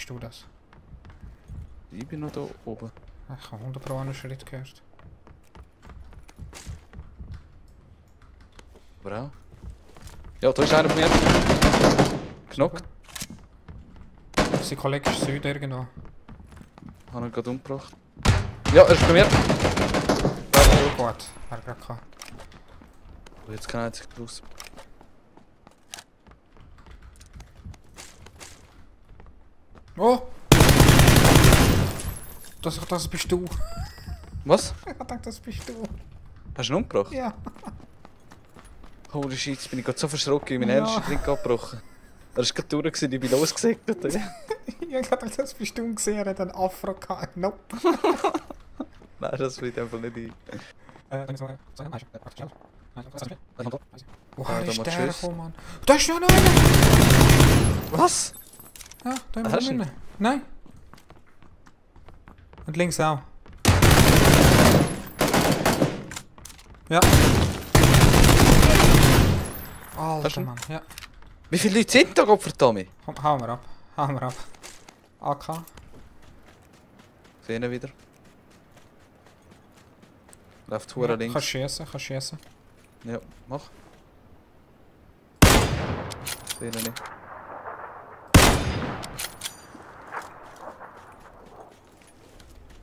bist du das? Ich bin noch da oben. Ich habe 100 Pro einen Schritt gehört. Aber auch. Ja, da ist einer von mir. Knockt. Sein Kollege ist Süd irgendwo. Habe ihn gerade umgebracht. Ja, er ist bei mir. Gut, er hat gerade gehabt. Oh, jetzt kein einziger raus. Oh! Das bist du. Was? Ich dachte, das bist du. Hast du ihn umgebracht? Ja. Holy shit, jetzt bin ich gerade so verschrocken, mein Ja. Ernst ist nicht abgebrochen. Er war gerade durch, ich bin losgesegelt. Ich dachte, das bist du gesehen, er hat einen Afro gehabt. Nope. Nein, das will ich einfach nicht ein. Woher da ist macht der Schuss. gekommen, Mann? Da ist ja noch einer! Was? Ja, da haben Hast wir du ihn? einen. Nein. Und links auch. Ja. Hast Alter du ihn? Mann, ja. Wie viele Leute sind da, Gottverdammt? Komm, hauen wir ab. Hauen wir ab. AK. Sehen ihn wieder. Läuft Ja, hure links. kannst schießen, kannst schießen. Ja, mach. Sehen ihn nicht.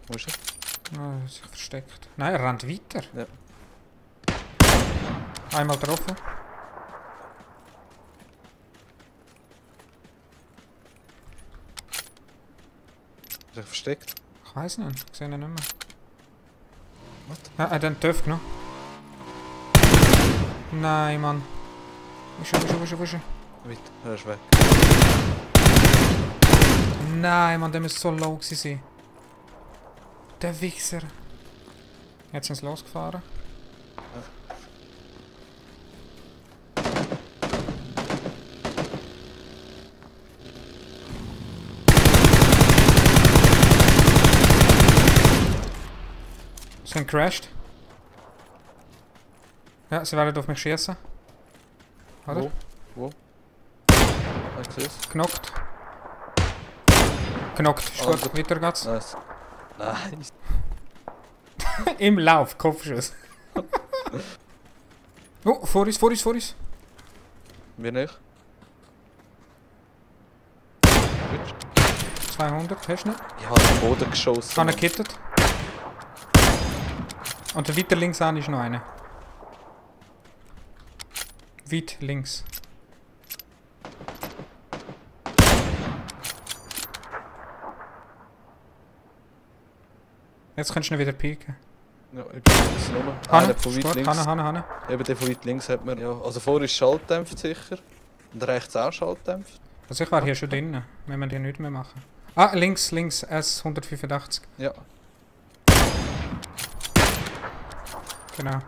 Wo ist er? Ah, er hat sich versteckt. Nein, er rennt weiter. Ja. Einmal getroffen. Ist er versteckt? Ich weiß nicht, ich sehe ihn nicht mehr. Was? Ja, er hat den TÜV genommen. Nein, Mann. Wo ist er, wo ist er, wo ist er? Weit, er ist weg. Nein, Mann, der muss so low gewesen sein. Der Wichser. Jetzt sind sie losgefahren. Sie sind crashed. Ja, sie werden auf mich schießen. Oder? Wo? Wo? Ich sehe es. Knockt. Knockt. Ist Ah, gut, gut. weiter geht's. Nice. Nein. Im Lauf, Kopfschuss. Oh, vor uns, vor uns, vor uns. Wir nicht. 200, hast du nicht? Ich habe den Boden geschossen. Kann er gekittet. Und der weiter links an ist noch einer. Weit links. Jetzt kannst du ihn wieder pieken. Ja, ich bin ein bisschen rum. Hanne, Einer von weit links. Hanne. Eben der von weit links hat man. Ja, also vorne ist schalldämpft sicher. Und rechts auch schalldämpft. Also ich war hier schon drinnen. Wir müssen hier nichts mehr machen. Ah, links, S185. Ja. Genau.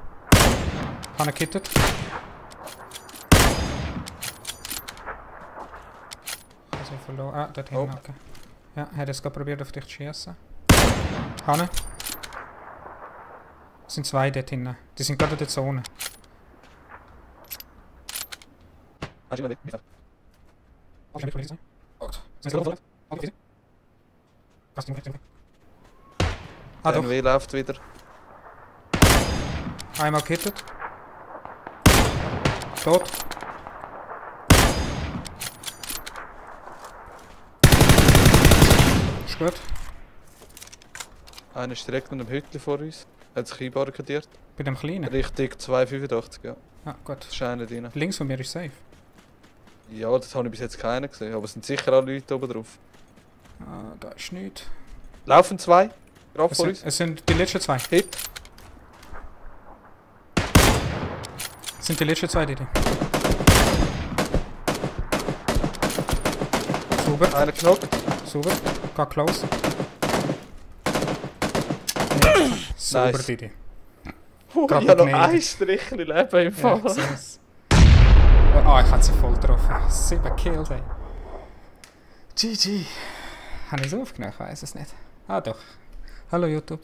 Hanne gekittet. Also verloren. Ah, dort hinten, Oh. okay. Ja, er hat es gerade probiert auf dich zu schießen. Hanne. Es sind zwei dort hinten. Die sind gerade in der Zone. Hast du ihn nicht? Ah, doch. NW läuft wieder. Einmal gekittet. Tot. Ist gut. Einer ist direkt neben dem Hütchen vor uns. Hat sich einbarrikadiert. Bei dem Kleinen. Richtig 285, ja. Ah, gut. Das ist einer drin. Links von mir ist safe. Ja, das habe ich bis jetzt keinen gesehen. Aber es sind sicher alle Leute oben drauf. Ah, da ist nichts. Laufen zwei. Gerade vor uns. Es sind die letzten zwei. Hit. Es sind die letzten zwei, die. Super, Einer knockt. super. Geht close. Ja. Super, Nice. Didi. Ich Gerade habe noch geknallt. ein Strichchen Leben im Ja, Fall. ich seh's. Ah, ich hatte sie voll getroffen. 7 Kills, ey. GG. Habe ich es aufgenommen? Ich weiß es nicht. Ah, doch. Hallo, YouTube.